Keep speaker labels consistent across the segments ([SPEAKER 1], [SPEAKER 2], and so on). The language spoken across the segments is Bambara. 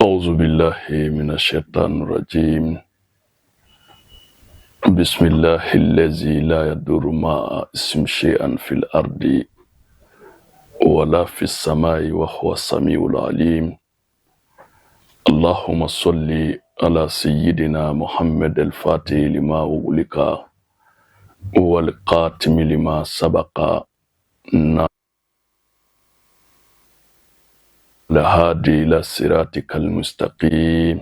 [SPEAKER 1] أعوذ بالله من الشيطان الرجيم. بسم الله الذي لا يضر مع اسم شيئا في الأرض ولا في السماء وهو السميع العليم. اللهم صل على سيدنا محمد الفاتح لما أغلق والقاتم لما سبق الهادي إلى صراطك المستقيم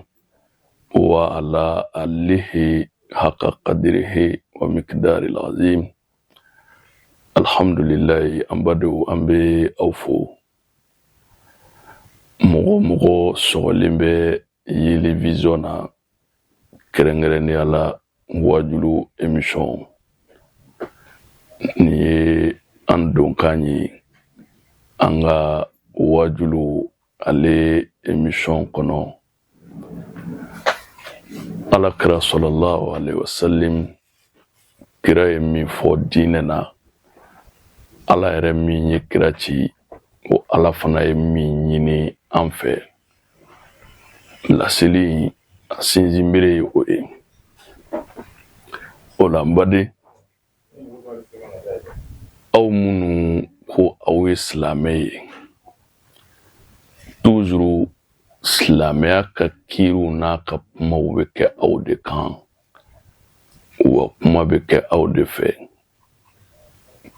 [SPEAKER 1] وعلى آله حق قدره ومقدار العظيم. Alhamdulilayi, an badenw, an bɛ aw fo. Mɔgɔ mɔgɔ sɔgɔlen bɛ Yeli Vision na, kɛrɛnkɛrɛnnenya la Wajulu émission, nin ye an donkan ye an ka Wajulu ale émission kɔnɔ. Ala kira sallallahu alaihi wasallam, kira ye min fɔ diinɛ na, Ala yɛrɛ min ye kira ci, o Ala fana ye min ɲini an fɛ, laseli a sinsinbere ye o ye. O la, n baden, aw minnu ko aw ye silamɛ ye, toujours silamɛya ka kiiriw n'a ka kumaw bɛ kɛ aw de kan, wa kuma bɛ kɛ aw de fɛ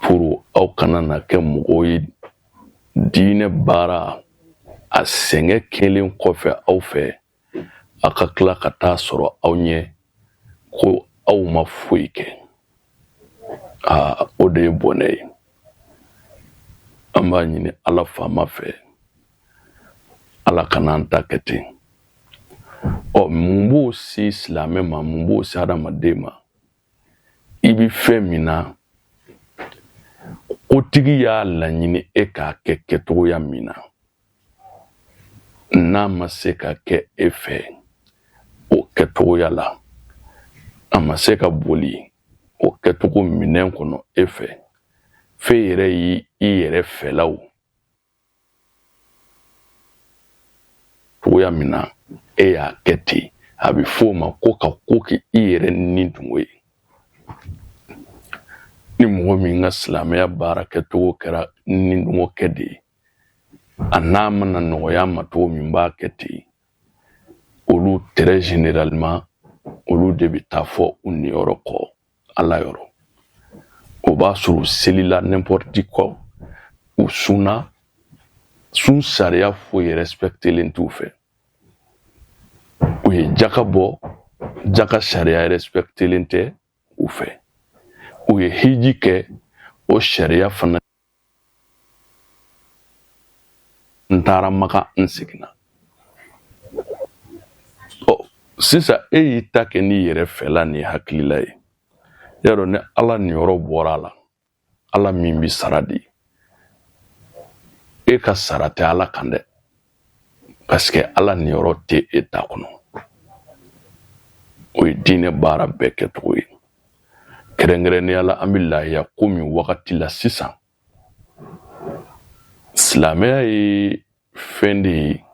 [SPEAKER 1] pour aw kana na kɛ mɔgɔw ye diinɛ baara a sɛgɛn kɛlen kɔfɛ aw fɛ, a ka tila ka taa sɔrɔ aw ɲɛ ko aw ma foyi kɛ. Aa, o de ye bɔnɛ ye. An b'a ɲini Ala faama fɛ, Ala kana an ta kɛ ten. Ɔ, mun b'o se silamɛ ma? Mun b'o se adamaden ma? I bɛ fɛn min na, kotigi y'a laɲini e k'a kɛ kɛcogoya min na, n'a ma se ka kɛ e fɛ o kɛcogoya la, a ma se ka boli o kɛcogo minɛn kɔnɔ e fɛ, f'e yɛrɛ y'i i yɛrɛ fɛlaw cogoya min na, e y'a kɛ ten, a bɛ f'o ma ko ka ko kɛ i yɛrɛ ni dungo ye. Ni mɔgɔ min ka silamɛya baara kɛcogo kɛra ni dungo kɛ de ye, a n'a mana nɔgɔya ma cogo min, b'a kɛ ten, olu très généralement, olu de bɛ taa fɔ u niyɔrɔ kɔ Ala yɔrɔ. O b'a sɔrɔ u selila n'importe quoi, u sunna, sun sariya foyi respectelen t'u fɛ, u ye jaka bɔ, jaka sariya respectelen tɛ u fɛ, u ye hiji kɛ, o sariya fana, n taara Maka, n seginna. Ɔ, sisan e y'i ta kɛ n'i yɛrɛ fɛla ni hakilila ye, y'a dɔn ni Ala niyɔrɔ bɔra a la, Ala min bɛ sara di, e ka sara tɛ Ala kan dɛ, parce que Ala niyɔrɔ tɛ e ta kɔnɔ. O ye diinɛ baara bɛɛ kɛcogo ye. Kɛrɛnkɛrɛnnenya la, an bɛ lahiya ko min wagati la sisan, silamɛya ye fɛn de ye,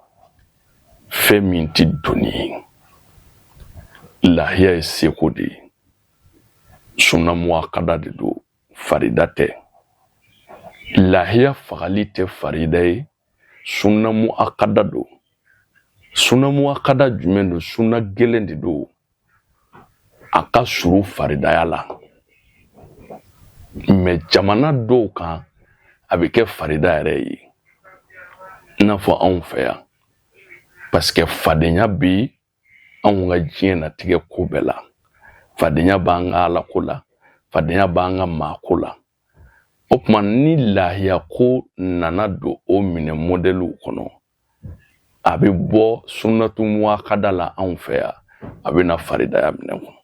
[SPEAKER 1] fɛn min tɛ doni ye. Lahiya ye seko de ye, sunna muwakada de don, farida tɛ. Lahiya fagali tɛ farida ye, sunna muwakada don. Sunna muwakada jumɛn don? Sunna gɛlɛn de don, a ka surun faridaya la, mais jamana dɔw kan a bɛ kɛ farida yɛrɛ ye, i n'a fɔ anw fɛ yan, parce que fadenya bɛ anw ka diɲɛ natigɛ ko bɛɛ la. Fadenya b'an ka Ala ko la, fadenya b'an ka maa ko la. O tuma, ni lahiya ko nana don o minɛ mɔdɛliw kɔnɔ, a bɛ bɔ sunnatu muwakada la anw fɛ yan, a bɛ na faridaya minɛ kɔnɔ.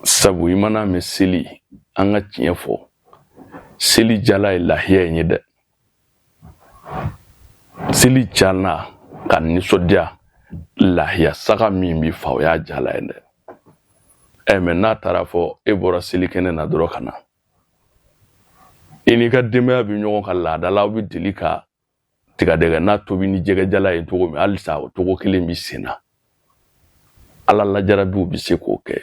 [SPEAKER 1] Sabu i mana mɛn seli, an ka tiɲɛ fɔ, seli jala ye lahiya in ye dɛ. Seli jala ka nisɔndiya, lahiya saga min bɛ fa, o y'a jala ye dɛ. Ɛ, mais n'a taara fɔ e bɔra selikɛnɛ na dɔrɔn ka na, i n'i ka denbaya bɛ ɲɔgɔn kan laada la, aw bɛ deli ka Tigadɛgɛ na tobi ni jɛgɛjala ye cogo min, halisa o cogo kelen bɛ sen na. Ala lajarabiw bɛ se k'o kɛ,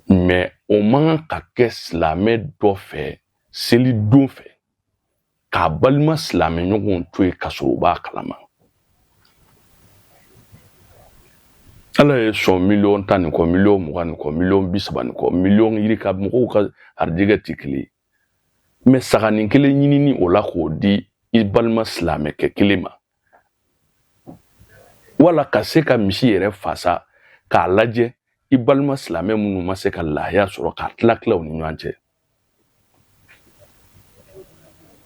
[SPEAKER 1] mais o man kan ka kɛ silamɛ dɔ fɛ selidon fɛ k'a balima silamɛ ɲɔgɔnw to yen ka sɔrɔ u b'a kalama. Ala ye sɔn miliyɔn 10 nin kɔ, miliyɔn 20 nin kɔ, miliyɔn 30 nin kɔ, miliyɔn yirika, mɔgɔw ka harijɛgɛ tɛ kelen ye. Mais saganin kelen ɲinini o la k'o di i balima silamɛkɛ kelen ma, wala ka se ka misi yɛrɛ fasa k'a lajɛ i balima silamɛ minnu ma se ka lahiya sɔrɔ k'a tila tila u ni ɲɔgɔn cɛ.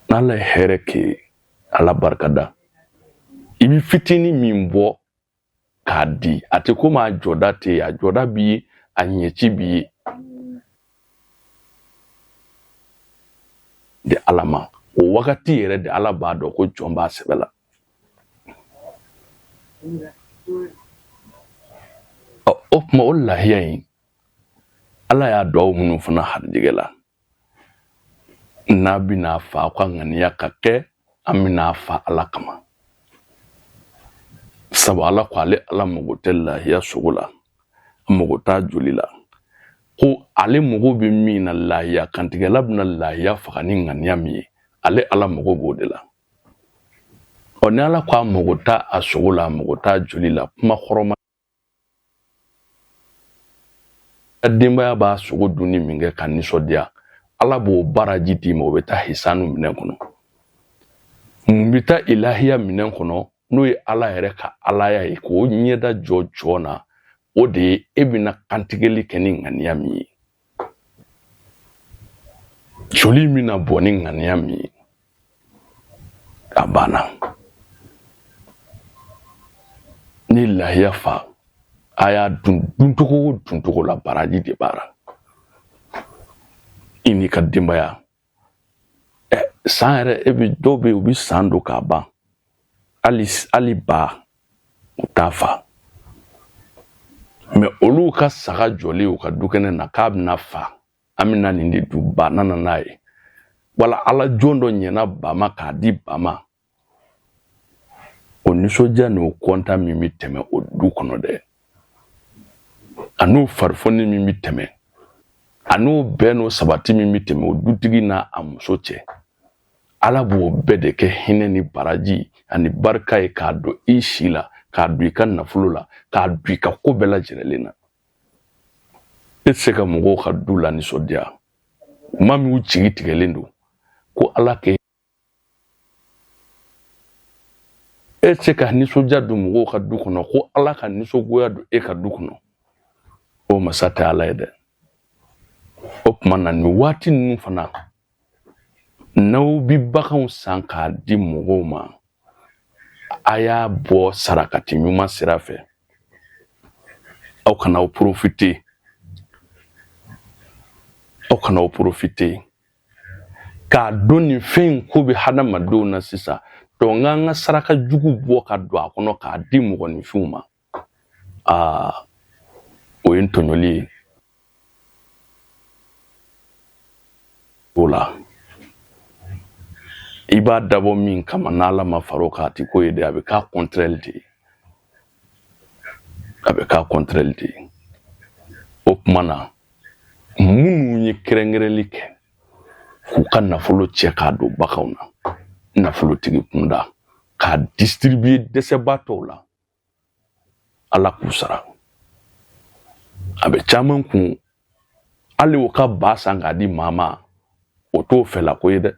[SPEAKER 1] N'Ala ye hɛrɛ kɛ, Ala barika da, i bɛ fitinin min bɔ k'a di, a tɛ komi a jɔda tɛ yen, a jɔda b'i ye, a ɲɛci b'i ye de Ala ma. O wagati yɛrɛ de Ala b'a dɔn ko jɔn b'a sɛbɛ la. O tuma o lahiya in, Ala y'a don aw minnu fana harijɛgɛ la, n'a bɛna fa, aw ka ŋaniya ka kɛ an bɛna fa Ala kama. Sabu Ala ko ale Ala mago tɛ lahiya sogo la, a mago t'a joli la, ko ale mago bɛ min na, lahiya kantigɛla bɛna lahiya faga ni ŋaniya min ye, ale Ala mago b'o de la. Ɔ, ni Ala ko a mago t'a a sogo la, a mago t'a joli la, kuma kɔrɔma denbaya b'a sogo dunni min kɛ ka nisɔndiya, Ala b'o baraji d'i ma, o bɛ taa hisanu minɛn kɔnɔ. Mun bɛ taa ilahiya minɛn kɔnɔ, n'o ye Ala yɛrɛ ka alaya ye, k'o ɲɛda jɔ jɔn na, o de ye e bɛna kantigɛli kɛ ni ŋaniya min ye, joli bɛna bɔn ni ŋaniya min ye, a banna. Ni lahiya fa, a y'a dun duncogo o duncogo la, baraji de b'a la i n'i ka denbaya. Ɛ, san yɛrɛ, e bɛ dɔw bɛ yen, u bɛ san don k'a ban, hali ba u t'a fa. Mais olu ka saga jɔlen u ka dukɛnɛ na k'a bɛna fa, an bɛna nin de dun, ba nana n'a ye, wala Ala jɔn dɔ ɲɛna ba ma k'a di ba ma, o nisɔndiya n'o kɔntan min bɛ tɛmɛ o du kɔnɔ dɛ, a n'o farifoni min bɛ tɛmɛ, a n'o bɛn n'o sabati min bɛ tɛmɛ o dutigi n'a a muso cɛ, Ala b'o bɛɛ de kɛ hinɛ ni baraji ani barika ye k'a don i si la, k'a don i ka nafolo la, k'a don i ka ko bɛɛ lajɛlen na. E tɛ se ka mɔgɔw ka du la nisɔndiya maa minnu jigi tigɛlen don ko Ala kɛ. E tɛ se ka nisɔndiya don mɔgɔw ka du kɔnɔ ko Ala ka nisɔngoya don e ka du kɔnɔ. O masa tɛ Ala ye dɛ. O tuma na, nin waati ninnu fana, n'aw bi baganw san k'a di mɔgɔw ma, a y'a bɔ sarakati ɲuman sira fɛ. Aw kana aw profiter, aw kana aw profiter k'a dɔn nin fɛn in ko bɛ hadamadenw na sisan, donc n k'an ka saraka jugu bɔ ka don a kɔnɔ k'a di mɔgɔninfinw ma. Aa, o ye n tɔɲɔli ye. O la, i b'a dabɔ min kama, n'Ala ma far'o kan, a ti ko ye dɛ, a bɛ k'a contraire de ye, a bɛ k'a contraire de ye. O tuma na, minnu ye kɛrɛnkɛrɛnli kɛ k'u ka nafolo cɛ k'a don baganw na, nafolotigi kunda, k'a distribuer dɛsɛbaatɔw la, Ala k'u sara. A bɛ caman kun, hali o ka ba san k'a di maa ma, o t'o fɛla ko ye dɛ.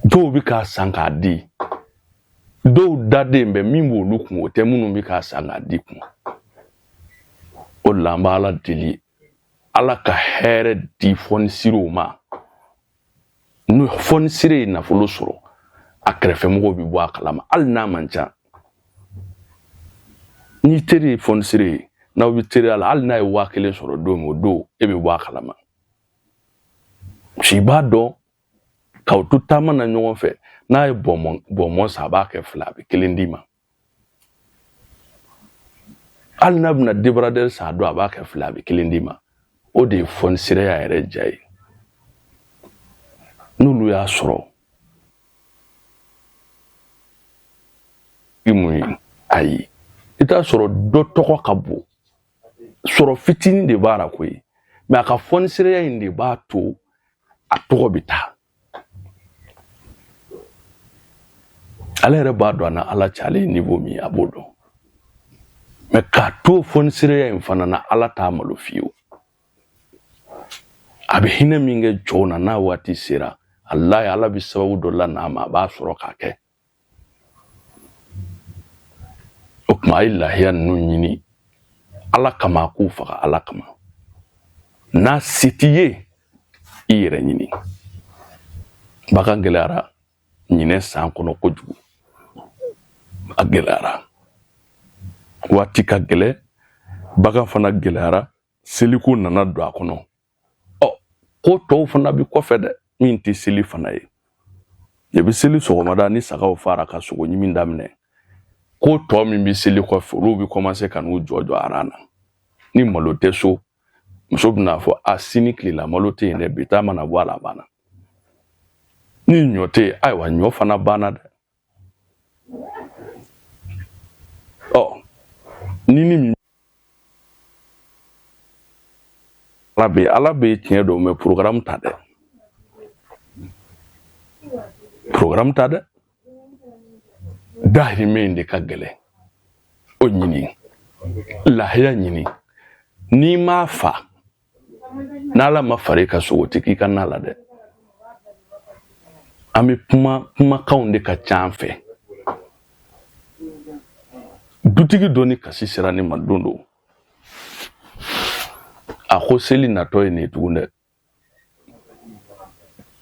[SPEAKER 1] Dɔw bɛ k'a san k'a di, dɔw daden bɛ min b'olu kun, o tɛ minnu bɛ k'a san k'a di kun. O de la, an bɛ Ala deli, Ala ka hɛrɛ di fɔnisiriw ma. N'o fɔnisire ye nafolo sɔrɔ, a kɛrɛfɛmɔgɔw bɛ bɔ a kalama, hali n'a man ca. N'i teri ye fɔnisire ye, n'aw bɛ teriya la, hali n'a ye 1000 sɔrɔ don min, o don e bɛ bɔ a kalama. I b'a dɔn k'aw to taama na ɲɔgɔn fɛ, n'a ye bɔnbɔn san, a b'a kɛ fila, a bɛ kelen d'i ma. Hali n'a bɛna débardeur san a don, a b'a kɛ fila, a bɛ kelen d'i ma. O de ye fɔnisireya yɛrɛ diya ye. N'olu y'a sɔrɔ, Mun ye? Ayi, i t'a sɔrɔ dɔ tɔgɔ ka bon, sɔrɔ fitinin de b'a la koyi, mais a ka fɔnisireya in de b'a to a tɔgɔ bɛ taa. Ale yɛrɛ b'a dɔn a na Ala cɛ, ale ye niveau min ye, a b'o dɔn. Mais k'a to fɔnisireya in fana na, Ala t'a malo fiyewu. A bɛ hinɛ min kɛ jɔnw na, n'a waati sera, alayi, Ala bɛ sababu dɔ la n'a ma, a b'a sɔrɔ k'a kɛ. O tuma a ye lahiya ninnu ɲini Ala kama, a k'u faga Ala kama. N'a se t'i ye, i yɛrɛ ɲini. Bagan gɛlɛyara ɲinɛ san kɔnɔ kojugu, a gɛlɛyara, waati ka gɛlɛn, bagan fana gɛlɛyara, seliko nana don a kɔnɔ. Ɔ, ko tɔw fana bi kɔfɛ dɛ, min tɛ seli fana ye. I bɛ seli sɔgɔmada ni sagaw fara ka sogo ɲimi daminɛ, ko tɔ min bɛ seli kɔfɛ, olu bɛ kɔmanse ka n'u jɔ jɔ aran na. Ni malo tɛ so, muso bɛna fɔ a sini tilela malo tɛ yen dɛ, bi ta mana bɔ a la, a banna. Ni ɲɔ tɛ yen, ayiwa, ɲɔ fana banna dɛ. Ɔ, ni Ala bɛ, Ala bɛ tiɲɛ don, mais programme ta dɛ, programme ta dɛ. Dahirimɛ in de ka gɛlɛn, o ɲini, lahiya ɲini. N'i m'a fa, n'Ala ma fara i ka sogo tɛ k'i ka na la dɛ. An bɛ kuma, kumakanw de ka ca an fɛ. Dutigi dɔ ni kasi sera ne ma don dɔ, a ko seli natɔ ye nin ye tugun dɛ.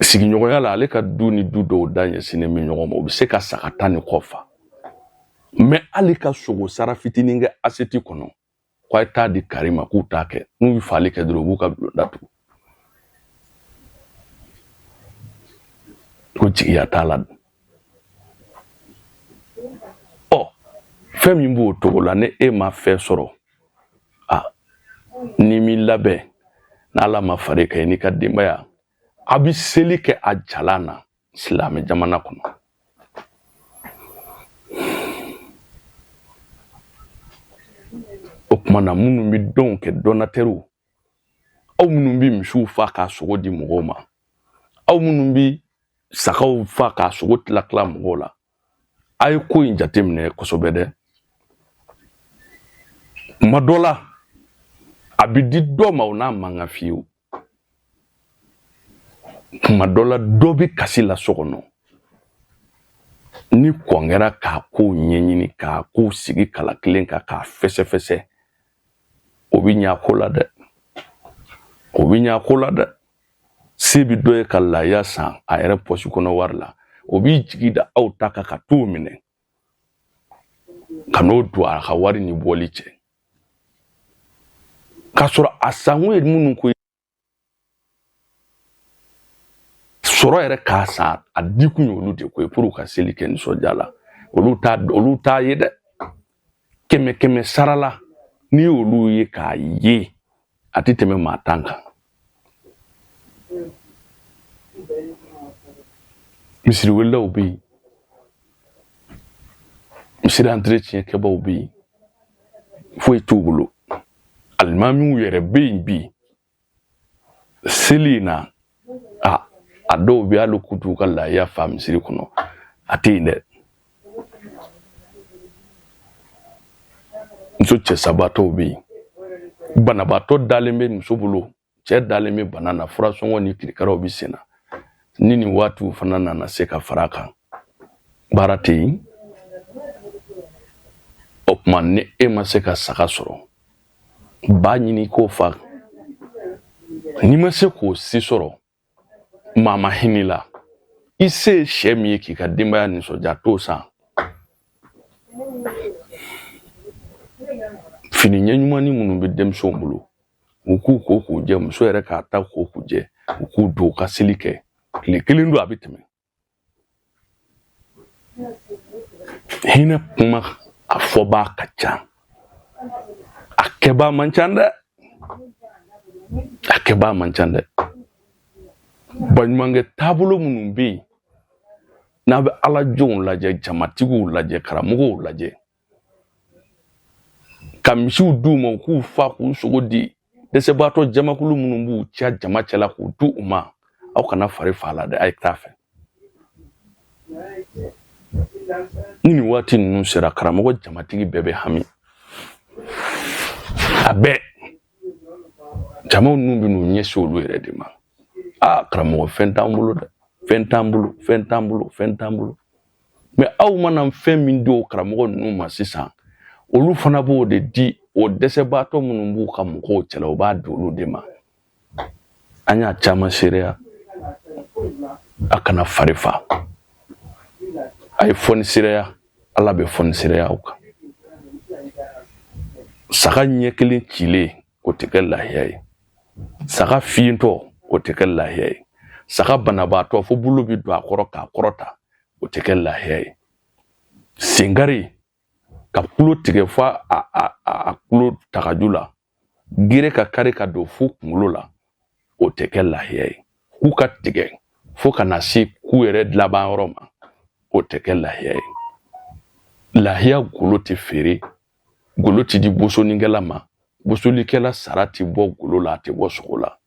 [SPEAKER 1] Sigiɲɔgɔnya la, ale ka du ni du dɔw da ɲɛsinnen bɛ ɲɔgɔn ma, u bɛ se ka saga 10 ni kɔ fa, mais hali ka sogo sara fitinin kɛ aseti kɔnɔ ko a ye taa di kari ma, k'u t'a kɛ. N'u ye fali kɛ dɔrɔn, u b'u ka bulon datugu, ko jigiya t'a la. Ɔ, fɛn min b'o cogo la, ni e ma fɛn sɔrɔ, a n'i m'i labɛn, n'Ala ma fara i kan, i n'i ka denbaya, a bɛ seli kɛ a jalan na silamɛ jamana kɔnɔ. O tuma na, minnu bɛ dɔnw kɛ, donatɛriw, aw minnu bɛ misiw fa k'a sogo di mɔgɔw ma, aw minnu bɛ sagaw fa k'a sogo tila tila mɔgɔw la, a ye ko in jateminɛ kosɛbɛ dɛ. Kuma dɔ la, a bɛ di dɔ ma, o n'a man kan fiyewu. Kuma dɔ la, dɔ bɛ kasi la so kɔnɔ, ni kɔn kɛra k'a kow ɲɛɲini, k'a kow sigi kala kelen kan, k'a fɛsɛfɛsɛ, o bɛ ɲa ko la dɛ, o bɛ ɲa ko la dɛ. Se bɛ dɔ ye ka laya san a yɛrɛ pɔsi kɔnɔ wari la, o b'i jigi da aw ta kan ka t'o minɛ ka n'o don a ka wari ni bɔli cɛ, k'a sɔrɔ a sankun ye minnu ko sɔrɔ yɛrɛ k'a san, a dikun ye olu de ko ye pour ka seli kɛ nisɔndiya la. Olu t'a ye dɛ. Kɛmɛ kɛmɛ sara la, n'i y'olu ye k'a ye, a tɛ tɛmɛ maa 10 kan. Misiri welelaw bɛ yen, misiri entretien kɛbaaw bɛ yen, foyi t'u bolo. Alimamiw yɛrɛ bɛ yen bi seli in na, a dɔw bɛ hali k'u t'u ka lahiya fa misiri kɔnɔ, a tɛ yen dɛ. Muso cɛ sabatɔw bɛ yen, banabaatɔ dalen bɛ muso bolo, cɛ dalen bɛ bana na, furasɔngɔ ni kirikaraw bɛ sen na. Ni nin waatiw fana nana se ka fara a kan, baara tɛ yen. O tuma, ni e ma se ka saga sɔrɔ, ba ɲini k'o fa. N'i ma se k'o si sɔrɔ, maa ma hinɛ la, i se ye sɛ min ye k'i ka denbaya nisɔndiya, t'o san. Fini ɲɛɲumanni minnu bɛ denmisɛnw bolo, u k'u ko k'u jɛ, muso yɛrɛ k'a ta ko k'u jɛ, u k'u don u ka seli kɛ. Tile kelen don, a bɛ tɛmɛ. Hinɛ kuma a fɔbaa ka ca, a kɛbaa man ca dɛ, a kɛbaa man ca dɛ. Baɲumankɛ taabolo minnu bɛ yen. N'a bɛ ala jɔnw lajɛ, jamatigiw lajɛ, karamɔgɔw lajɛ, ka misiw d'u ma u k'u fa k'u sogo di dɛsɛbaatɔ jamakulu minnu b'u ca jama cɛla k'u di u ma, aw kana fari fa la dɛ, a ye taa fɛ. Ni nin waati ninnu sera, karamɔgɔ jamatigi bɛɛ bɛ hami, a bɛɛ jamaw ninnu bɛ n'u ɲɛsin olu yɛrɛ de ma. Aa karamɔgɔ, fɛn t'an bolo dɛ, fɛn t'an bolo, fɛn t'an bolo, fɛn t'an bolo. Mais aw mana fɛn min di o karamɔgɔ ninnu ma sisan, olu fana b'o de di o dɛsɛbaatɔ minnu b'u ka mɔgɔw cɛla, u b'a di olu de ma. An y'a caman seereya. A kana fari fa, a ye fɔnisireya, Ala bɛ fɔnisireya aw kan. Saga ɲɛ kelen cilen, o tɛ kɛ lahiya ye. Saga fiyentɔ, o tɛ kɛ lahiya ye. Saga banabaatɔ fo bolo bɛ don a kɔrɔ k'a kɔrɔta, o tɛ kɛ lahiya ye. Senkari ka kulo tigɛ fo a kulo tagaju la, gere ka kari ka don fo kunkolo la, o tɛ kɛ lahiya ye. Ku ka tigɛ fo ka na se ku yɛrɛ laban yɔrɔ ma, o tɛ kɛ lahiya ye. Lahiya golo tɛ feere, golo tɛ di bosonikɛla ma, bosolikɛla sara tɛ bɔ golo la, a tɛ bɔ sogo la.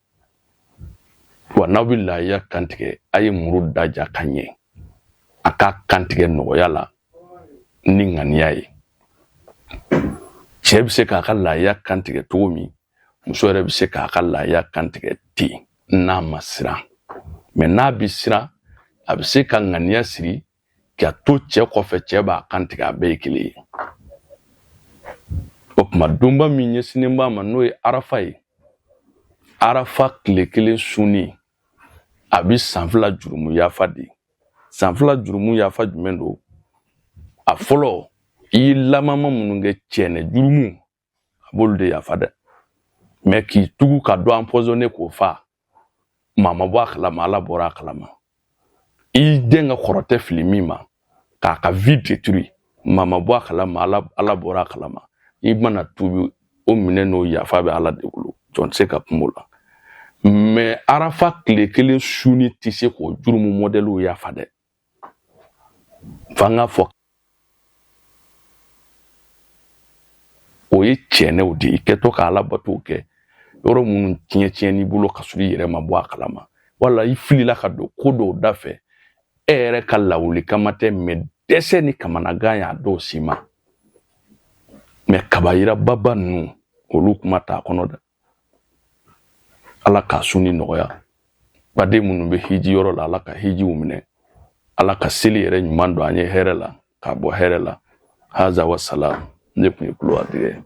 [SPEAKER 1] Wa n'aw bɛ lahiya kantigɛ, a ye muru daja ka ɲɛ, a k'a kantigɛ nɔgɔya la ni ŋaniya ye. Cɛ bɛ se k'a ka lahiya kantigɛ cogo min, muso yɛrɛ bɛ se k'a ka lahiya kantigɛ ten n'a ma siran. Mais n'a bɛ siran, a bɛ se ka ŋaniya siri ka to cɛ kɔfɛ, cɛ b'a kantigɛ, a bɛɛ ye kelen ye. O tuma donba min ɲɛsinnen b'a ma, n'o ye arafa ye, arafa tile kelen sunni, a bɛ san 2 jurumu yafa di. San 2 jurumu yafa jumɛn don? A fɔlɔ, i ye lamama minnu kɛ, cɛnɛ jurumu, a b'olu de yafa dɛ. Mais k'i tugu ka dɔ empoisonné k'o fa, maa ma bɔ a kalama, Ala bɔra a kalama. I den ka kɔrɔtɛ fili min ma k'a ka vie détruire, maa ma bɔ a kalama, Ala bɔra a kalama. I mana tubi, o minɛ n'o yafa bɛ Ala de bolo, jɔn tɛ se ka kuma o la. Mais arafa tile kelen sunni tɛ se k'o jurumu mɔdɛliw yafa dɛ. F'an k'a fɔ o ye cɛnɛw de ye, i kɛtɔ ka Ala batow kɛ yɔrɔ minnu tiɲɛ tiɲɛ n'i bolo ka sɔrɔ i yɛrɛ ma bɔ a kalama, wala i filila ka don ko dɔw da fɛ, e yɛrɛ ka lawuli kama tɛ, mais dɛsɛ ni kamanagan y'a dɔw s'i ma. Mais kabayira baba ninnu, olu kuma t'a kɔnɔ dɛ. Ala k'a sunni nɔgɔya. Baden minnu bɛ hiji yɔrɔ la, Ala ka hijiw minɛ, Ala ka seli yɛrɛ ɲuman don an ye hɛrɛ la, k'a bɔ hɛrɛ la. Haza wa salam. Ne tun ye kulo adigɛ.